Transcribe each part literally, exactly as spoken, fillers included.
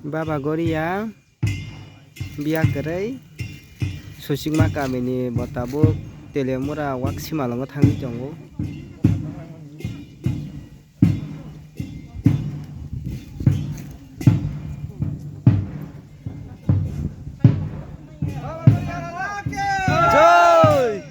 Baba Goria biya kwrwi Susikma kamini bo tabuk Teliamura wak simalongo thangwi tongo. Jai!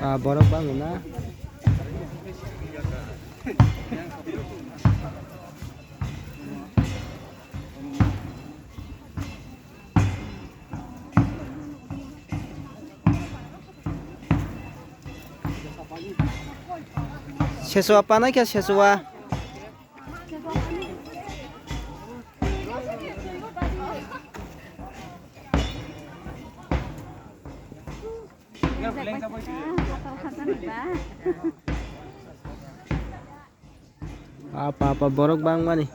Ah, borok bangwi na. Sesuwa panai khe sesuwa. Apa apa borok bangmani.